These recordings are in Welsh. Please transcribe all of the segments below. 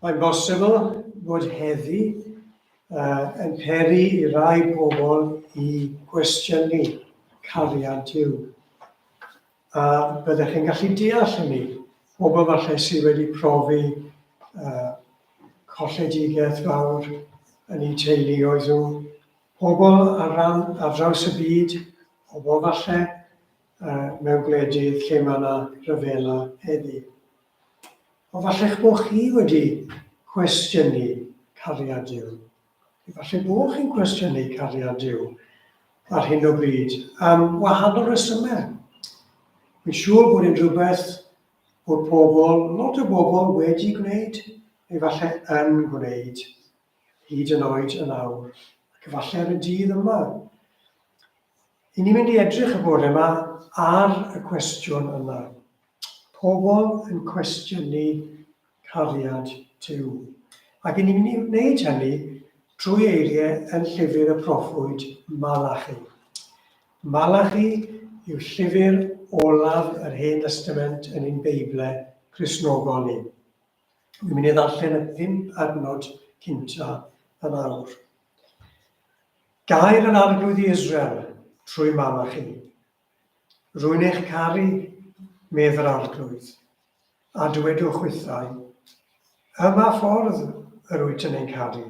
Mae'n bosibl bod heddi uh, yn peri i rai pobl i gwestiynu cariad Duw. A byddech chi'n gallu deall hynny. Pobl falle sydd wedi profi uh, colledigaeth fawr yn eu teuluoedd nhw. Pobl ar, ran, ar draws y byd, pobl falle uh, mewn gwledydd lle mae yna rhyfela heddi. Ond falle'ch bod chi wedi cwestiynu cariad Duw. Efallai bod chi'n cwestiynu cariad Duw ar hyn o bryd am wahanol resymau. Dwi'n siŵr bod yn rhywbeth bod pobl, lot o bobl wedi gwneud, neu falle yn gwneud, hyd yn oed yn awr, ac efallai ar y dydd yma. I ni'n mynd i edrych y bore yma ar y cwestiwn yna. Pobl yn cwestiynu cariad Duw. Ac i ni'n mynd i wneud hynny drwy eiriau yn llyfr y proffwyd Malachi. Malachi yw llyfr olaf yr Hen Destament yn ein Beiblau Cristnogol ni. Wi'n mynd i ddarllen y pump adnod cynta yn awr. Gair yr Arglwydd i Israel trwy Malachi. Rwy'n eich caru, medd yr Arglwydd, a dywedwch chwithau, Ym mha ffordd yr wyt yn ein caru?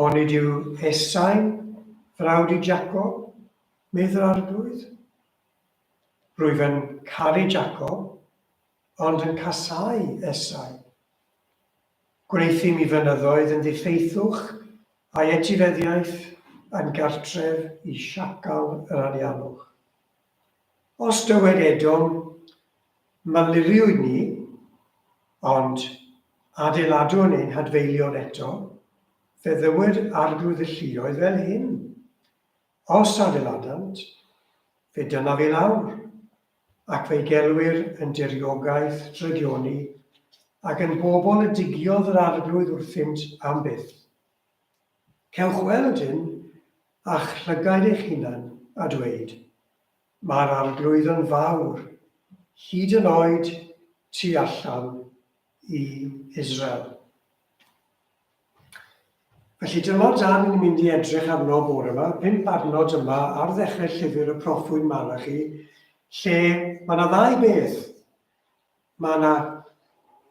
Onid yw Esau'n frawd i Jacob, medd yr Arglwydd? Rwyf yn caru Jacob, ond yn casáu Esau. Gwneuthum i fynyddoedd yn ddiffeithwch, a'i etifeddiaeth yn gartref i siacal yr anialwch. Os dywed Edom, Maluriwyd ni, ond adeiladwn ein hadfeilion eto, fe ddywed Arglwydd y Lluoedd fel hyn, Os adeiladant, fe dynnaf i lawr, ac fe'i gelwir yn diriogaeth drygioni, ac yn bobl y digiodd yr Arglwydd wrthynt am byth. Cewch weld hyn â'ch llygaid eich hunan a dweud, Mae'r Arglwydd yn fawr, hyd yn oed tu allan i Israel. Felly dyma'r darn ni'n mynd i edrych arno bore yma, pump adnod yma ar ddechrau llyfr y proffwyd Malachi, lle mae yna ddau beth. Mae yna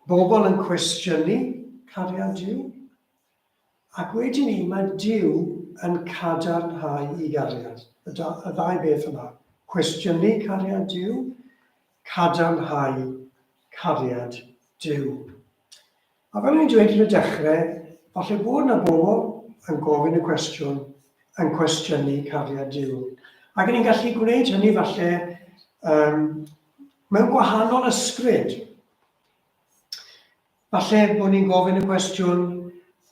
bobl yn cwestiynu cariad Duw, ac wedyn ni mae Duw yn cadarnhau i gariad. Y, da, y ddau beth yma. Cwestiynu cariad Duw, cadarnhau cariad Duw. A fel o'n i'n dweud yn y dechrau, falle bod yna bobl yn gofyn y cwestiwn, yn cwestiynu cariad Duw. Ac ni'n gallu gwneud hynny falle um, mewn gwahanol ysbryd. Falle bod ni'n gofyn y cwestiwn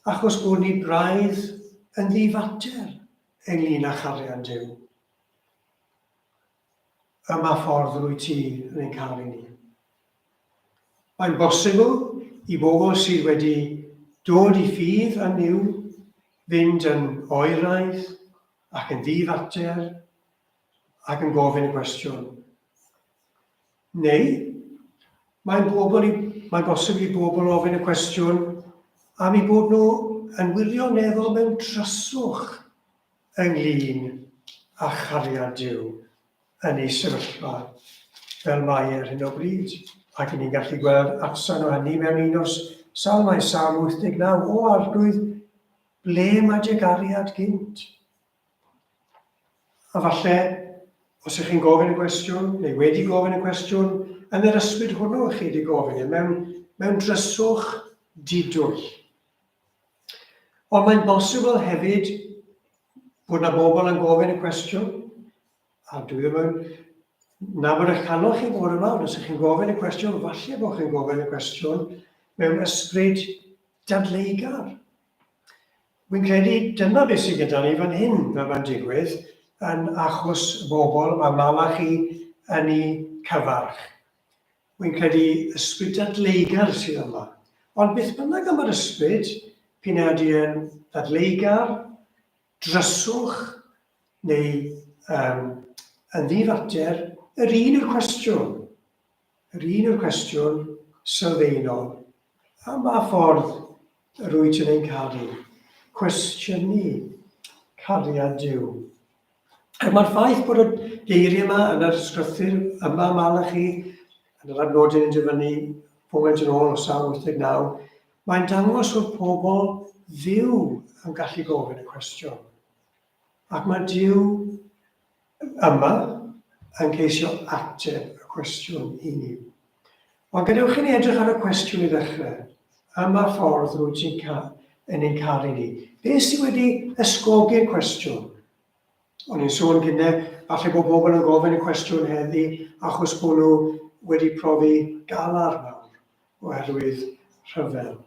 achos bod ni braidd yn ddifater ynglyn â chariad Duw. Yma ffordd rwy ti yn ein cael i ni. Mae'n bosibl i bobl sydd wedi dod i ffydd yn Nuw fynd yn oeraidd ac yn ddi-fater ac yn gofyn y cwestiwn. Neu, mae'n bobl i, mae'n bosibl i bobl ofyn y cwestiwn am eu bod nhw yn wirioneddol mewn dryswch ynglyn â chariad Duw yn ei sefyllfa fel mae e ar hyn o bryd. Ac ni'n gallu gweld atsain o hynny mewn un o'r salmau, Salm 89, O Arglwydd, ble mae dy gariad gynt? A falle, os ych chi'n gofyn y cwestiwn, neu wedi gofyn y cwestiwn, yn yr ysbryd hwnnw ych chi wedi gofyn e, mewn, mewn dryswch didwyll. Ond mae'n bosibl hefyd bod na bobl yn gofyn y cwestiwn, a dwi ddim yn nabod eich canol chi fod yma, ond os ydych chi'n gofyn y cwestiwn, falle bod chi'n gofyn y cwestiwn mewn ysbryd dadleugar. Wy'n credu dyna beth sydd gyda ni fan hyn, fel mae'n digwydd, yn achos y bobl mae Malachi yn ei cyfarch. Wy'n credu ysbryd dadleugar sydd yma. Ond beth bynnag am yr ysbryd, p'un a ydy e'n ddadleugar, dryswch, neu um, yn ddifater, yr un yw'r cwestiwn. Yr un yw'r cwestiwn sylfaenol. Am ba ffordd yr wyt yn ein caru? Cwestiynu cariad Duw. Ac mae'r ffaith bod y geiriau yma yn yr ysgrythur yma Malachi, yn yr adnodyn yn dyfynnu foment yn ôl o Salm 89, mae'n dangos fod pobl fyw yn gallu gofyn y cwestiwn. Ac mae Duw yma yn ceisio ateb y cwestiwn i ni. Ond gadewch i ni edrych ar y cwestiwn i ddechrau. Ym mha ffordd rwyt ti'n ca yn ein caru ni? Beth sydd wedi ysgogi'r cwestiwn? O'n i'n sôn gynne, falle bod bobl yn gofyn y cwestiwn heddi achos bod nhw wedi profi galar mawr oherwydd rhyfel.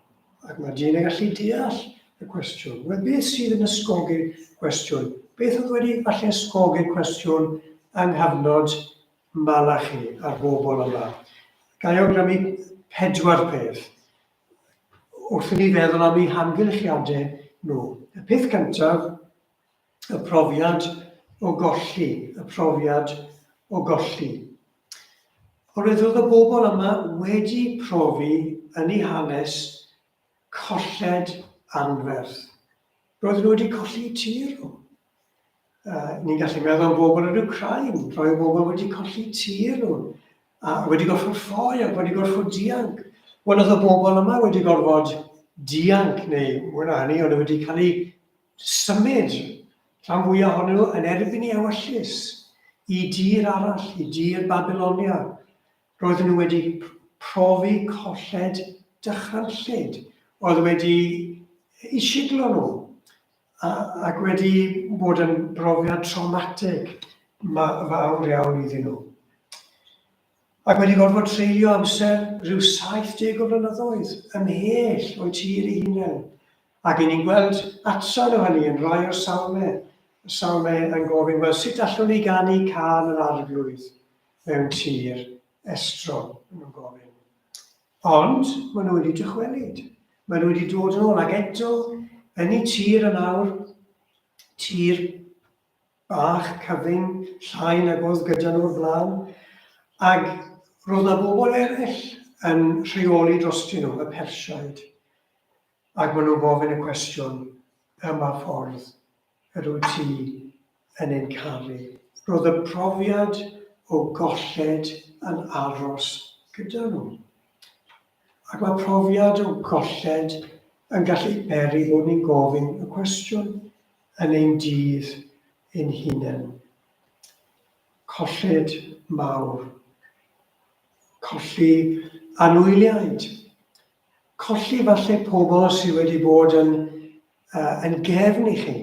Ac mae dyn yn gallu deall y cwestiwn. Wel, beth sydd yn ysgogi'r cwestiwn? Beth oedd wedi falle ysgogi'r cwestiwn yng nghyfnod Malachi a'r bobl yma? Ga i awgrymu pedwar peth wrth i ni feddwl am eu hamgylchiadau nhw. Y peth cyntaf, y profiad o golli, y profiad o golli. Oherwydd roedd y bobl yma wedi profi yn eu hanes colled anferth. Roedden nhw wedi colli tir nhw. Ni'n gallu meddwl am bobl yn Ukraine, rhai o bobl wedi colli tir nhw, a wedi gorfod ffoi ac wedi gorfod dianc. Wel, oedd y bobl yma wedi gorfod dianc, neu mwy na hynny, ond wedi cael eu symud, rhan fwyaf ohonyn nhw yn erbyn ei ewyllys, i dir arall, i dir Babilonia. Roedden nhw wedi profi colled dychrynllyd oedd wedi eu siglo nhw ac wedi bod yn brofiad trawmatig fawr iawn iddyn nhw. Ac wedi gorfod treulio amser rhyw 70 o flynyddoedd ymhell o'u tir eu hunain. Ac 'yn ni'n gweld atsain o hynny yn rhai o'r salmau, y salmau yn gofyn, wel, sut allwn ni ganu cân yr Arglwydd mewn tir estron? Maen nhw'n gofyn. Ond maen nhw wedi dychwelyd. Maen nhw wedi dod yn ôl ac eto yn eu tir yn awr, tir bach, cyfyng, llai nag oedd gyda nhw o'r blaen, ac roedd 'na bobl eraill yn rheoli drostyn nhw, y Persiaid, ac maen nhw'n gofyn y cwestiwn, ym mha ffordd yr wyt ti yn ein caru? Roedd y profiad o golled yn aros gyda nhw. Ac mae profiad o golled yn gallu peri bod ni'n gofyn y cwestiwn yn ein dydd ein hunain. Colled mawr. Colli anwyliaid. Colli falle pobl sydd wedi bod yn, yn gefn i chi.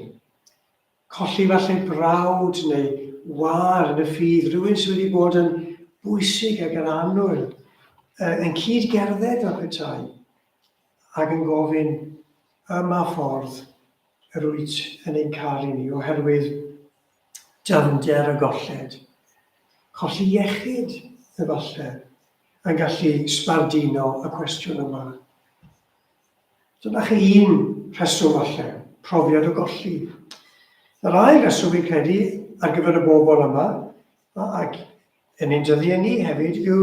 Colli falle brawd neu wâr yn y ffydd, rhywun sydd wedi bod yn bwysig ac yn annwyl, yn cyd-gerdded fel petai, ac yn gofyn, ym mha ffordd yr wyt yn ein caru ni, oherwydd dyfnder y golled. Colli iechyd, efallai, yn gallu sbarduno y cwestiwn yma. Dyna chi un rheswm falle, profiad o golli. Yr ail reswm fi'n credu ar gyfer y bobl yma, ac yn ein dyddiau ni hefyd, yw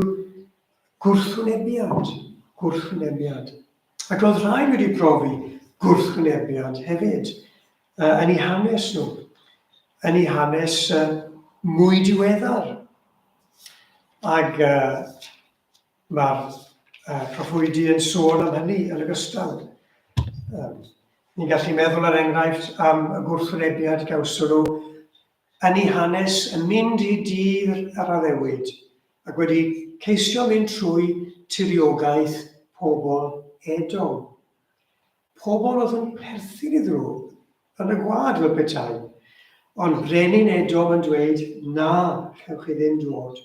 gwrthwynebiad. Gwrthwynebiad. Ac roedd rhai wedi profi gwrthwynebiad hefyd yn eu hanes nhw, yn eu hanes mwy diweddar. Ac Mae'r proffwydi yn sôn am hynny yn ogystal. Ni'n gallu meddwl er enghraifft am y gwrthwynebiad gawson nhw yn eu hanes yn mynd i dir yr addewid ac wedi ceisio mynd trwy tiriogaeth pobl Edom. Pobl oedd yn perthyn iddyn nhw yn y gwlad fel petai. Ond brenin Edom yn dweud, na, chewch chi ddim dod.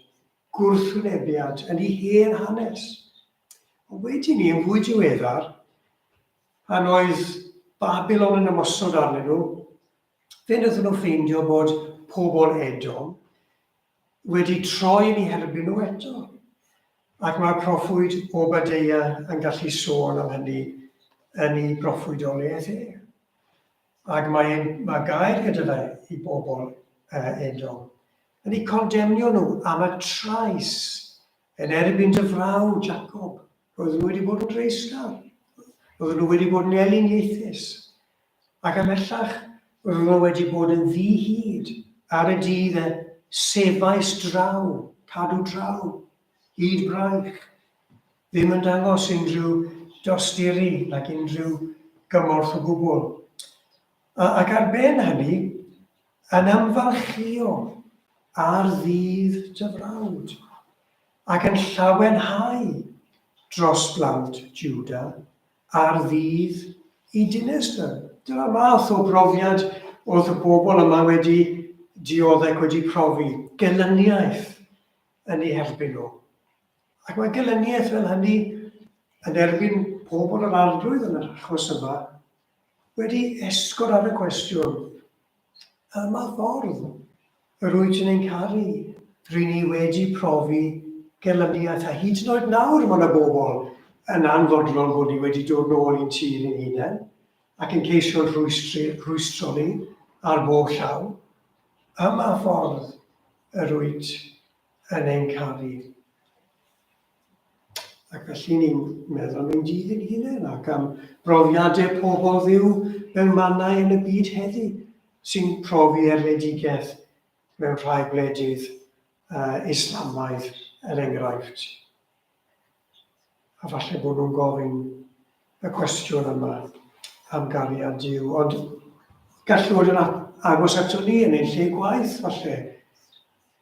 gwrthwynebiad yn ei hen hanes. Ond wedi ni, yn fwy diweddar, pan oedd Babylon yn ymosod arnyn nhw, fe wnaethon nhw ffeindio bod pobl Edom wedi troi yn eu herbyn nhw eto. Ac mae'r proffwyd Obadeia yn gallu sôn am hynny yn ei broffwydoliaeth e. Ac mae, mae gair gyda fe i bobl Edom. Yn eu condemnio nhw am y trais yn erbyn dy frawd, Jacob. Roedden nhw wedi bod yn dreisgar. Roedden nhw wedi bod yn elyniaethus. Ac ymhellach, roedden nhw wedi bod yn ddi-hid ar y dydd y sefais draw, cadw draw, hyd braich, ddim yn dangos unrhyw dosturi nag unrhyw gymorth o gwbl. Ac ar ben hynny, yn ymfalchïo ar ddydd dy frawd, ac yn llawenhau dros blant Juda ar ddydd i dinistr. Dyna'r math o brofiad oedd y bobl yma wedi dioddef, wedi profi, gelyniaeth yn eu herbyn nhw. Ac mae gelyniaeth fel hynny yn erbyn pobl yr Arglwydd yn yr achos yma wedi esgor ar y cwestiwn, ym mha ffordd yr wyt yn ein caru? Ry'n ni wedi profi gelyniaeth, a hyd yn oed nawr mae yna bobl yn anfodlon bod ni wedi dod nôl i'n tir ein hunain ac yn ceisio rhwystru, rhwystro ni ar bob llaw. Ym mha ffordd yr wyt yn ein caru? Ac felly ni'n meddwl am ein dydd ein hunain ac am brofiadau pobl Dduw mewn mannau yn y byd heddi sy'n profi erledigaeth mewn rhai gwledydd uh, Islamaidd, er enghraifft. A falle bod nhw'n gofyn y cwestiwn yma am gariad Duw, ond gall fod yn agos ato ni yn ein lle gwaith, falle.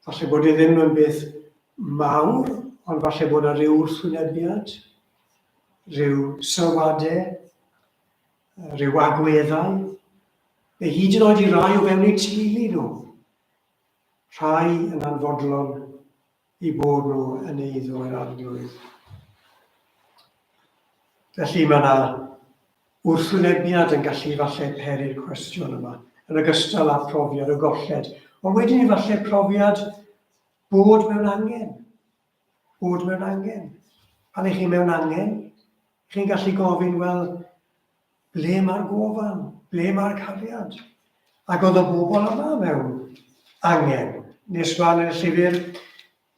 Falle bod e ddim yn beth mawr, ond falle bod yna rhyw wrthwynebiad, rhyw sylwadau, rhyw agweddau, neu hyd yn oed i rai o fewn eu teulu nhw, rhai yn anfodlon i bod nhw yn eiddo i'r Arglwydd. Felly mae yna wrthwynebiad yn gallu falle peri'r cwestiwn yma, yn ogystal â phrofiad o golled, ond wedyn falle profiad bod mewn angen. Bod mewn angen. Pan ych chi mewn angen, chi'n gallu gofyn, wel, ble mae'r gofal? Ble mae'r cariad? Ac oedd y bobl yma mewn angen. Nes mlaen yn y llyfr,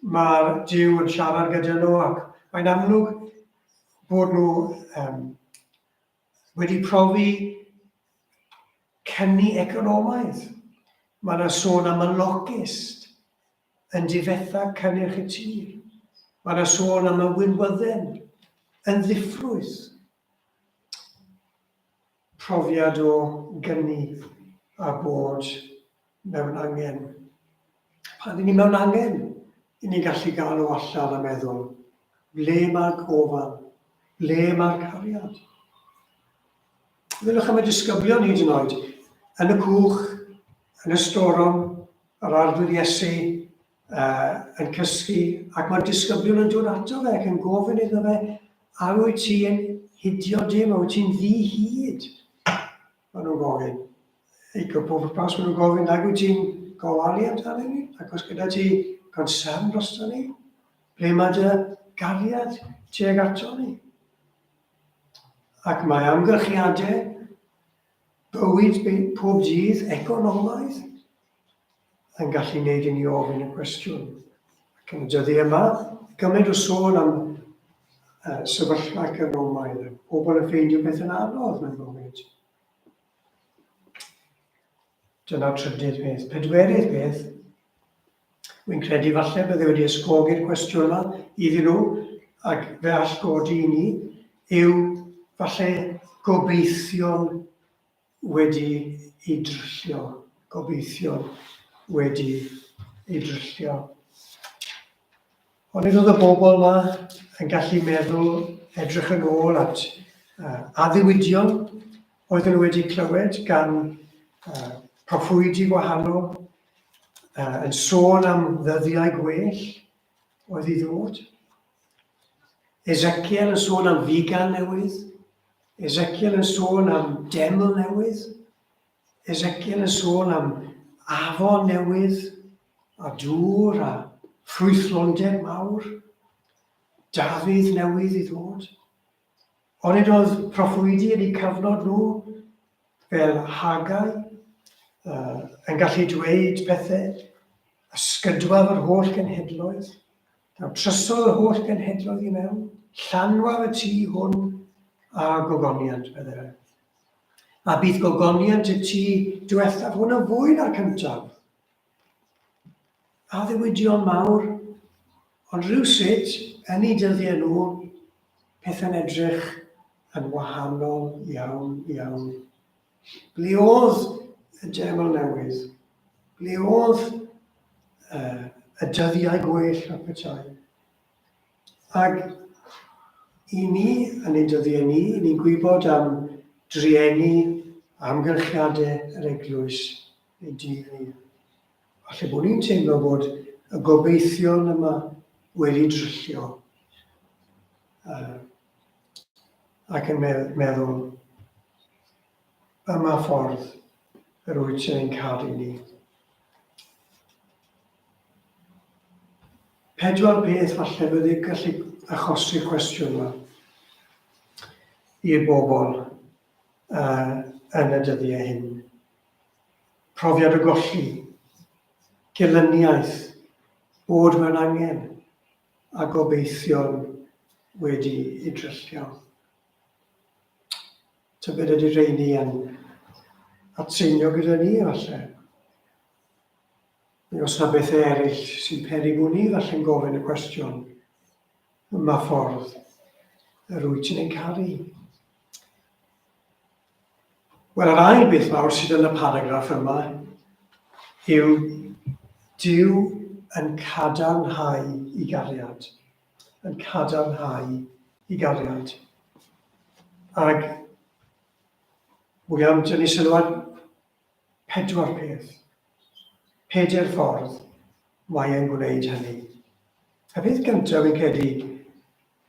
mae'r Duw yn siarad gyda nhw ac mae'n amlwg bod nhw um, wedi profi cyni economaidd. Mae yna sôn am y locust yn difetha cynnyrch y tir. Mae yna sôn am y winwydden yn ddiffrwyth. Profiad o gyni a bod mewn angen. Pan ni mewn angen, i ni'n gallu galw allan a meddwl, ble mae'r gofal? Ble mae'r cariad? Meddyliwch am y disgyblion hyd yn oed, yn y cwch, yn y storom, yr Arglwydd Iesu uh, yn cysgu, ac mae'r disgyblion yn dod ato fe ac yn gofyn iddo fe, a wyt ti'n hidio dim, a wyt ti'n ddi-hid? Maen nhw'n gofyn. I pob pwrpas, maen nhw'n gofyn, nag wyt ti'n gofalu amdano ni? Ac os gyda ti concern drosto ni? Ble mae dy gariad tuag ato ni? Ac mae amgylchiadau bywyd pob dydd economaidd yn gallu gwneud i ni ofyn y cwestiwn. Ac yn y dyddiau yma, gymaint o sôn am uh, sefyllfa economaidd, pobl yn ffeindio beth yn anodd mewn bywyd. Dyna'r trydydd peth. Pedwerydd peth, wy'n credu falle bydde wedi ysgogi'r cwestiwn yma iddyn nhw, ac fe all godi i ni, yw falle gobeithion wedi ei dryllio, gobeithio wedi ei dryllio. Ond nid oedd y bobl yma yn gallu meddwl, edrych yn ôl at uh, addewidion oedden nhw wedi clywed gan uh, proffwydi gwahanol, uh, yn sôn am ddyddiau gwell oedd i ddod. Ezekiel yn sôn am figan newydd, Ezekiel yn sôn am deml newydd, Ezekiel yn sôn am afon newydd a dŵr a ffrwythlondeb mawr, Dafydd newydd i ddod. Onid oedd proffwydi yn eu cyfnod nhw fel Haggai uh, yn gallu dweud pethau, ysgydwaf yr holl genhedloedd, Daw trysor yr holl genhedloedd i mewn, llanwaf y tŷ hwn A gogoniant, meddai fe. A bydd gogoniant y tŷ diwethaf hwn yn fwy na'r cyntaf. Addewidion mawr, ond rhywsut, yn eu dyddiau nhw, pethau'n edrych yn wahanol iawn, iawn. Ble oedd y deml newydd? Ble oedd uh, y dyddiau gwell a petai? Ac i ni, yn ein dyddiau ni, i ni'n gwybod am drueni amgylchiadau yr eglwys ein dydd ni. Falle bod ni'n teimlo bod y gobeithion yma wedi dryllio uh, ac yn meddwl yma ffordd yr wyt ti'n ein caru ni. Pedwar peth falle fyddi gallu achosi'r cwestiwn yma i'r bobl uh, yn y dyddiau hyn. Profiad o golli, gelyniaeth, bod mewn angen, a gobeithion wedi ei dryllio. Tybed ydy rheini yn atseinio gyda ni, falle? Neu os yna bethau eraill sy'n peri bod ni falle'n gofyn y cwestiwn, ym mha ffordd yr wyt ti'n ein caru? Wel, yr ail beth mawr sydd yn y paragraff yma yw Duw yn cadarnhau i gariad. Yn cadarnhau i gariad. Ac mwy am dynnu sylw ar pedwar peth. Pedair ffordd mae e'n gwneud hynny. Y peth gyntaf fi'n credu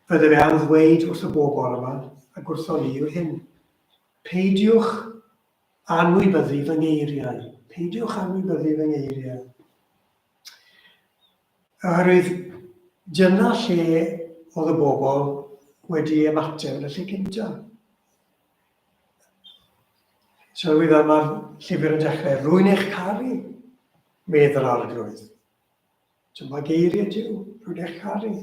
fydde fe am ddweud wrth y bobl yma ac wrthon ni yw'r hyn. Peidiwch anwybyddu fy ngeiriau. Peidiwch anwybyddu fy ngeiriau. Oherwydd dyna lle oedd y bobl wedi ymateb yn y lle cyntaf. Sylwi fel mae'r llyfr yn dechrau, rwy'n eich caru, medd yr arglwydd. Dyma geiriau Duw, rwy'n eich caru.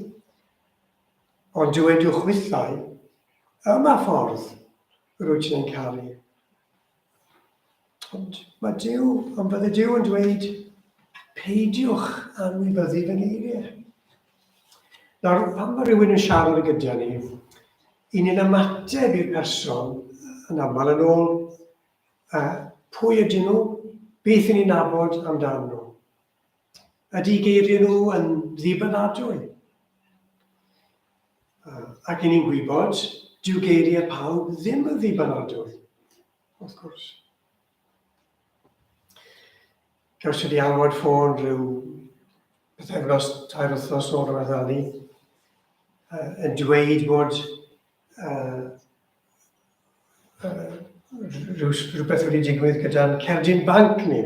Ond dywedwch chwithau, yma ffordd rwyt ti'n ein caru. Ond mae Duw, ond fydde Duw yn dweud, peidiwch anwybyddu fy ngeiriau. Nawr, pan mae rhywun yn siarad gyda ni, i ni'n ymateb i'r person yn aml yn ôl uh, pwy ydyn nhw, beth i ni'n nabod amdan nhw. Ydy geiriau nhw yn ddibynadwy? Uh, ac i ni'n gwybod, dyw geiriau pawb ddim yn ddibynadwy, wrth gwrs. Gawson ni alwad ffôn rhyw pythefnos, tair wythnos nôl rhywbeth fel ni, uh, yn dweud bod uh, uh, rhywbeth wedi digwydd gyda'n cerdyn banc ni.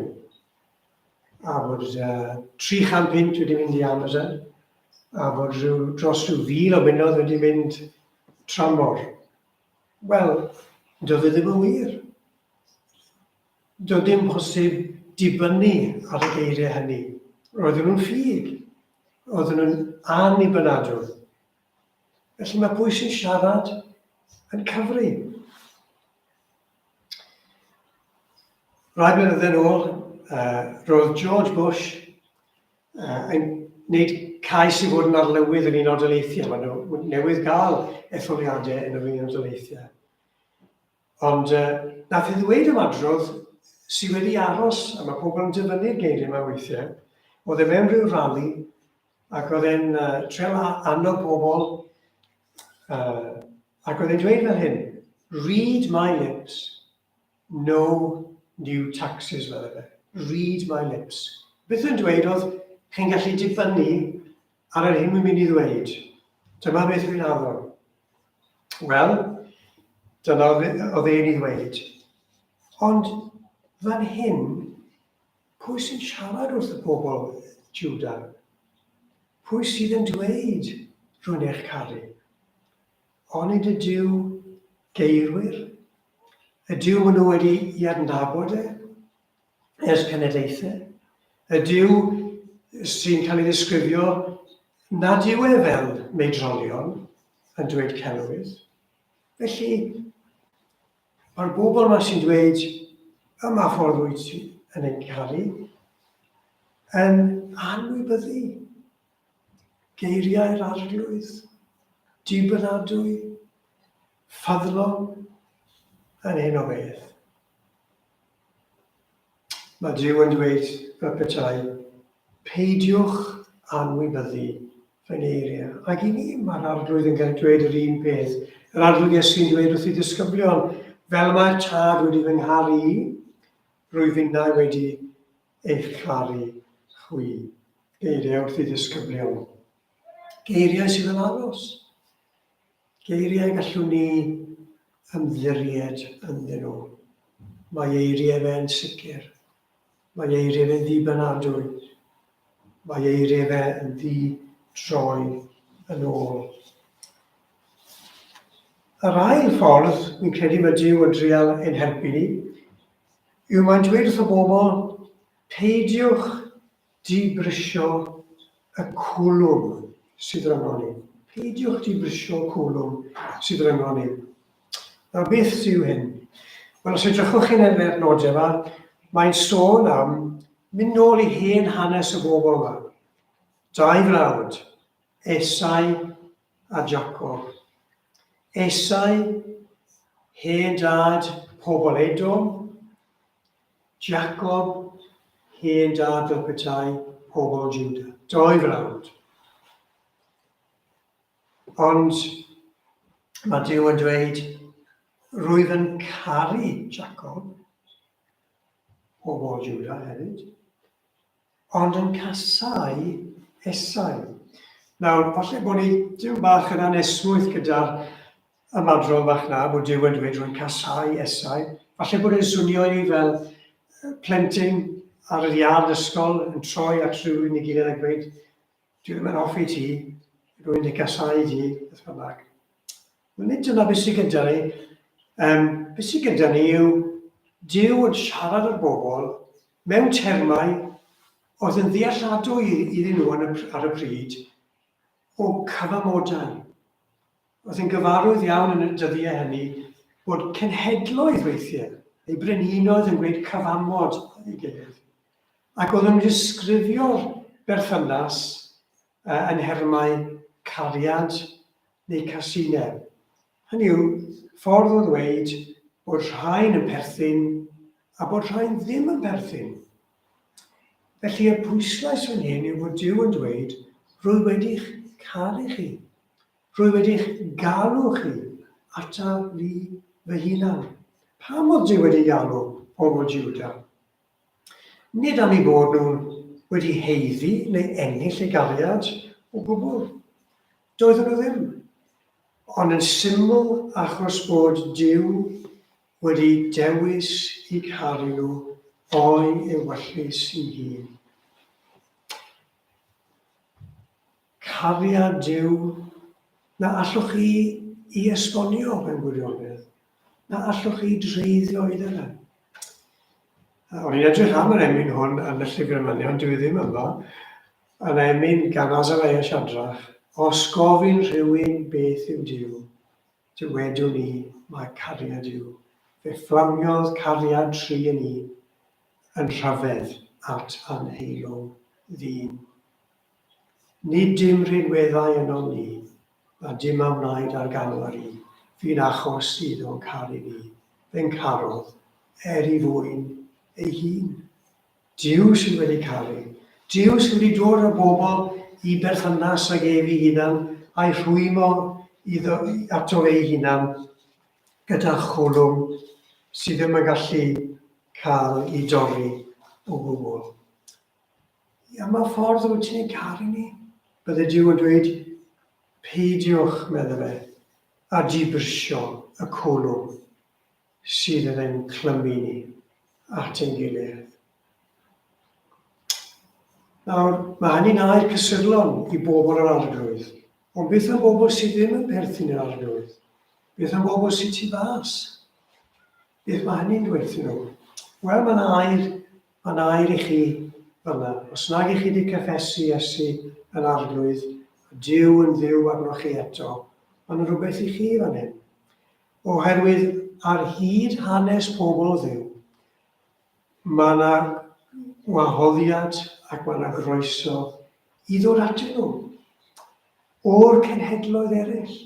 A bod uh, 300 punt wedi mynd i Amazon, a bod rhyw, dros rhyw fil o bunnoedd wedi mynd tramor. Wel, doedd e ddim yn wir. Doedd dim posib dibynnu ar y geiriau hynny. Roedden nhw'n ffug. Roedden nhw'n annibynadwy. Felly mae pwy sy'n siarad yn cyfri. Rai blynyddoedd yn ôl, uh, roedd George Bush uh, yn gwneud cais i fod yn arlywydd yn Unol Daleithiau. Maen nhw newydd gael etholiadau yn yr Unol Daleithiau. Ond uh, nath i ddweud ymadrodd sydd wedi aros, a mae pobl yn dyfynnu'r geiriau yma weithiau, oedd e mewn rhyw rali, ac oedd e'n uh, treol annog pobl, uh, ac oedd e'n dweud fel hyn, read my lips, no new taxes, fel efe. Read my lips. Beth yn dweud oedd, chi'n gallu dibynnu ar yr hyn wi'n mynd i ddweud. Dyma beth fi'n addo. Wel, dyna oedd e'n ei ddweud. Ond fan hyn, pwy sy'n siarad wrth y bobl Juda? Pwy sydd yn dweud rwy'n eich caru? Onid y Duw geirwyr? Y Duw maen nhw wedi i adnabod e ers cenedlaethau? Y Duw sy'n cael ei ddisgrifio nad yw e fel meidrolion yn dweud celwydd? Felly, mae'r bobl yma sy'n dweud, yma ffordd wyt ti yn ein caru, yn anwybyddu geiriau'r arglwydd, dibynadwy, ffyddlon yn hyn o beth. Mae Duw yn dweud fel petai, peidiwch anwybyddu fy ngeiriau. Ac i ni, mae'r arglwydd yn cael dweud yr un peth. Yr arglwydd Iesu'n dweud wrth ei ddisgyblion, fel mae'r tad wedi fy ngharu i, rwyf finnau wedi eich caru chwi. Geiriau wrth ei ddisgyblion. Geiriau sydd yn aros. Geiriau gallwn ni ymddiried ynddyn nhw. Mae eiriau fe'n sicr. Mae eiriau fe'n ddibynadwy. Mae eiriau fe yn ddi-droi yn ôl. Yr ail ffordd, fi'n credu mae Duw yn trial ein helpu ni, yw mae'n dweud wrth y bobl, peidiwch Dibrisio y cwlwm sydd rhyngon ni. Peidiwch dibrisio y cwlwm sydd rhyngon ni. Nawr, beth yw hyn? Wel, os edrychwch chi'n yr adnodau yma, mae'n sôn am mynd nôl i hen hanes y bobl yma. Dau frawd, Esau a Jacob. Esau, hen dad pobl Edom, Jacob, hen dad fel petai, pobl Juda. Doi frawd. Ond mae Duw yn dweud, rwyf yn caru Jacob, pobl Juda hefyd, ond yn casáu Esau. Nawr, falle bod ni dim bach yn anesmwyth gyda'r ymadrodd bach na, bod Duw yn dweud rwy'n casáu Esau. Falle bod e'n swnio i ni fel plentyn ar yr iard ysgol yn troi at rhywun i gilydd a gweud, dwi ddim yn hoffi ti, rwy'n dy gasau di, beth bynnag. Wel, nid dyna beth sydd gyda ni. Um, beth sydd gyda ni yw Duw yn siarad â'r bobl mewn termau oedd yn ddealladwy iddyn nhw yn y, ar y pryd o cyfamodau. Oedd yn gyfarwydd iawn yn y dyddiau hynny bod cenhedloedd weithiau, neu brenhinoedd yn gwneud cyfamod ei gilydd. Ac oedd yn disgrifio'r berthynas yn nhermau cariad neu casineb. Hynny yw, ffordd o ddweud bod rhain yn perthyn a bod rhain ddim yn perthyn. Felly y pwyslais fan hyn yw bod Duw yn dweud, rwy wedi'ch caru chi. Rwy wedi'ch galw chi ata fi fy hunan. Pam oedd Duw wedi galw pobl Juda? Nid am eu bod nhw wedi haeddu neu ennill ei gariad o gwbl. Doedden nhw ddim. Ond yn syml achos bod Duw wedi dewis i caru nhw o'i ewyllys ei hun. Cariad Duw na allwch chi i esbonio mewn gwirionedd, na allwch chi dreiddio iddo fe. O'n i'n edrych am yr emyn hwn yn y llyfr emynion, dyw e ddim yma. Yn emyn gan Azariah Shadrach, os gofyn rhywun beth yw Duw, dywedwn i, mae cariad yw. Fe fflamiodd cariad tri yn un, yn rhyfedd at anheilwng ddyn. Nid dim rhinweddau ynom ni, na dim a wnaed ar Galfari, fu'n achos iddo caru fi, fe'n carodd, er i fwyn ei hun. Duw sydd wedi caru. Duw sydd wedi dod â'r bobl i berthynas ag ef ei hunan, a'i rhwymo iddo, ato fe ei hunan, gyda chwlwm sydd ddim yn gallu cael ei dorri o gwbl. Ia, mae ffordd wyt ti'n ei caru ni. Bydde Duw yn dweud, peidiwch, medde fe, a dibrisio y cwlwm sydd yn ein clymu ni at ein gilydd. Nawr, mae hynny'n air cysurlon i bobl yr arglwydd, ond beth am bobl sydd ddim yn perthyn i'r arglwydd? Beth am bobl sydd tu fas? Beth mae hynny'n dweud wrthyn nhw? Wel, mae'n air, mae'n air i chi fyna. Os nag i chi wedi cyffesu Iesu yn arglwydd, a Duw yn ddiw arnoch chi eto, mae yna rhywbeth i chi fan hyn. Oherwydd ar hyd hanes pobl Dduw, mae yna wahoddiad ac mae yna groeso i ddod atyn nhw o'r cenhedloedd eraill.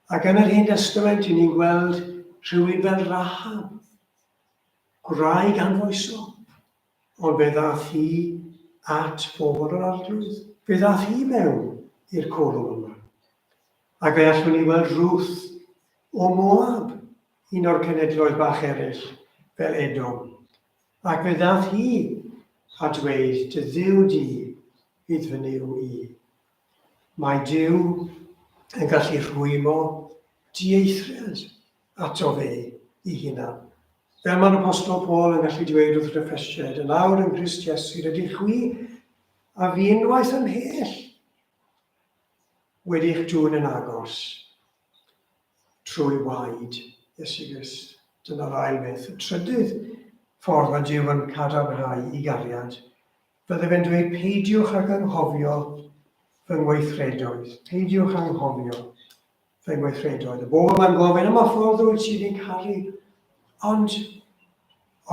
Ac yn yr Hen Destament, i ni'n gweld rhywun fel Rahab, gwraig anfoesol, ond fe ddath hi at bobl yr Arglwydd. Fe ddath hi mewn i'r cwrw yma. Ac fe allwn ni weld Ruth o Moab, un o'r cenedloedd bach eraill, fel Edom. Ac fe ddath hi a dweud, dy dduw di fydd fy Nuw i. Mae Duw yn gallu rhwymo dieithriad ato fe ei hunan. Fel mae'r Apostol Paul yn gallu dweud wrth yr Effesiaid, yn awr yng Nghrist Iesu rydych chwi a fi unwaith ymhell wedi'ch dwyn yn agos trwy waed Iesu Grist. Dyna'r ail beth. Y trydydd ffordd mae Duw yn cadarnhau i gariad Bydde fe'n dweud peidiwch ag anghofio fy ngweithredoedd, peidiwch anghofio fy ngweithredoedd. Y bobl ma'n gofyn, yma ffordd wyt ti fi'n caru, ond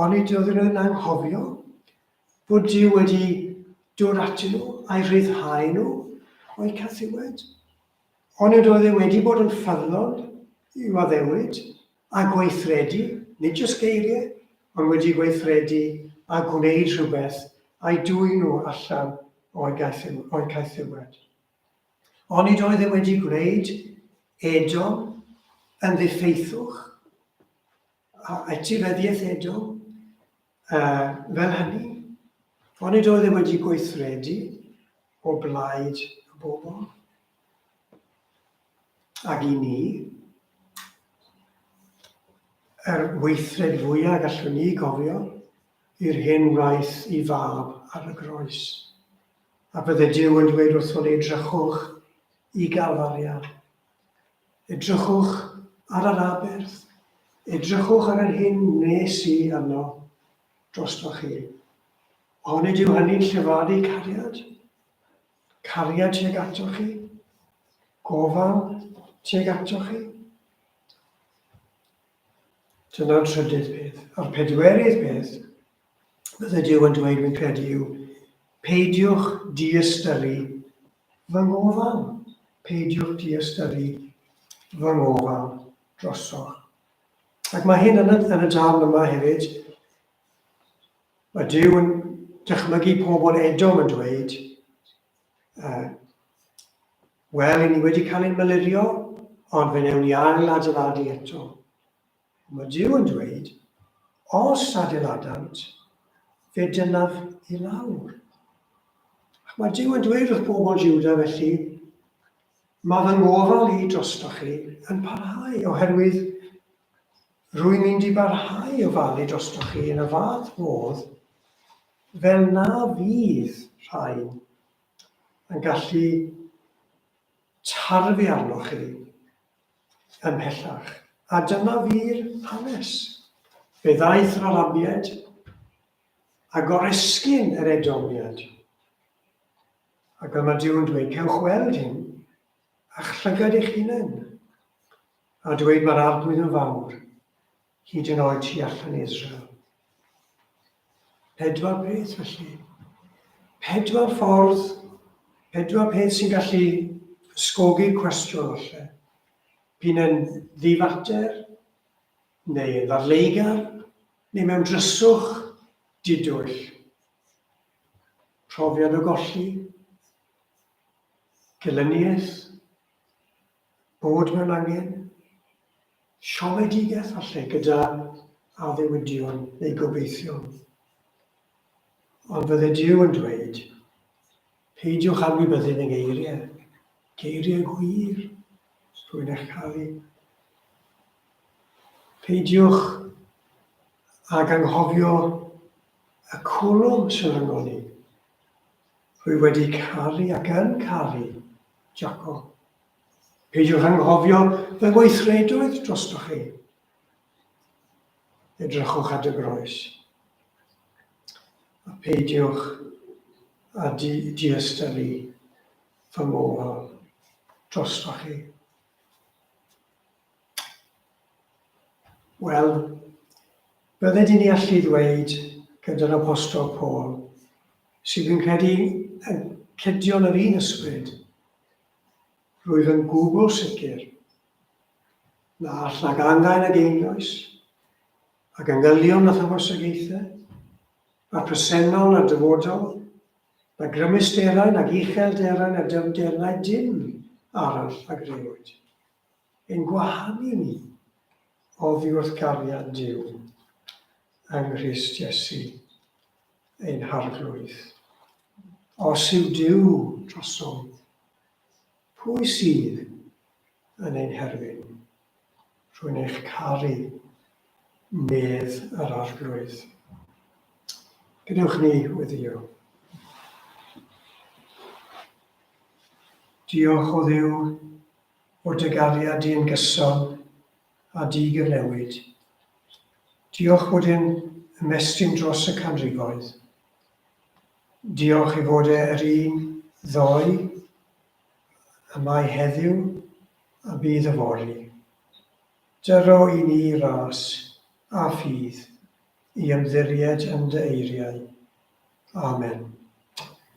onid oedden nhw'n anghofio bod Duw wedi dod atyn nhw a'i rhyddhau nhw o'i caethiwed? Onid oedd e wedi bod yn ffyddlon i'w addewid a gweithredu, nid jyst geiriau, ond wedi gweithredu a gwneud rhywbeth a'i dwyn nhw allan o'i caethiwed? Onid oedd e wedi gwneud Edom yn ddiffeithwch a etifeddiaeth Edom fel hynny? Onid oedd e wedi gweithredu o blaid y bobl? Ac i ni, yr weithred fwyaf gallwn ni gofio i'r hyn wnaeth i fab ar y groes. A bydde Duw yn dweud wrthon ni, edrychwch i Galfaria. Edrychwch ar yr aberth. Edrychwch ar yr hyn wnes i yno drostoch chi. Onid yw hynny'n llefaru cariad? Cariad tuag atoch chi? Gofal tuag atoch chi? Dyna'r trydydd peth. A'r pedwerydd peth, bydde Duw yn dweud, fi'n credu, yw peidiwch diystyru fy ngofal. Peidiwch diystyru fy ngofal drosoch. Ac mae hyn yn y, yn y darn yma hefyd. Mae Duw yn dychmygu pobl Edom yn dweud, uh, wel, i ni wedi cael ein mylirio, ond fe wnewn ni ail adeiladu eto. Mae Duw yn dweud, os adeiladant, fe dynaf i lawr. Ac mae Duw yn dweud wrth bobl Juda felly, mae fy ngofal i drostoch chi yn parhau, oherwydd Rwy'n mynd i barhau i ofalu drostoch chi yn y fath fodd fel na fydd rhain yn gallu tarfu arnoch chi ymhellach. A dyma wir hanes. Fe ddaeth yr Arabiaid a goresgyn yr Edomiaid. Ac fel mae Duw yn dweud, cewch weld hyn a'ch llygad eich hunain. A dweud mae'r Arglwydd yn fawr, hyd yn oed tu allan i Israel. Pedwar peth felly. Pedwar ffordd, pedwar peth sy'n gallu ysgogi cwestiwn falle. P'un yn ddifater, neu yn ddadleugar, neu mewn dryswch didwyll. Profiad o golli, gelyniaeth, Bod mewn angen, siomedigaeth falle gyda addewidion neu gobeithion. Ond fydde Duw yn dweud, peidiwch anwybyddu fy ngeiriau, geiriau gwir, rwy'n eich caru. Peidiwch ag anghofio y cwlwm sydd rhyngon ni. Rwy wedi caru ac yn caru Jacob. Peidiwch anghofio fy ngweithredoedd drostoch chi. Edrychwch at y groes. A peidiwch â di diystyru fy ngofal drostoch chi. Wel, bydded i ni allu ddweud gyda'r Apostol Paul, sydd yn credu yn cydio yn yr un ysbryd, rwyf yn gwbl sicr na all nag angau nag einioes, ac angylion na thywysogaethau, na'r presennol na'r dyfodol, na grymusterau nag uchelderau na dyfnderau dim arall a grëwyd. Ein gwahanu ni oddi wrth gariad Duw yng Nghrist Iesu, ein Harglwydd. Os yw Duw drosom, pwy sydd yn ein herbyn? Rwy'n eich caru, medd yr Arglwydd. Gadewch ni weddio. Diolch o Dduw bod dy gariad di yn gyson a di gyfnewid. Diolch bod e'n ymestyn dros y canrifoedd. Diolch i fod e yr un ddoe, y mae heddiw a bydd yfory. Dyro i ni ras a ffydd i ymddiried yn dy eiriau. Amen.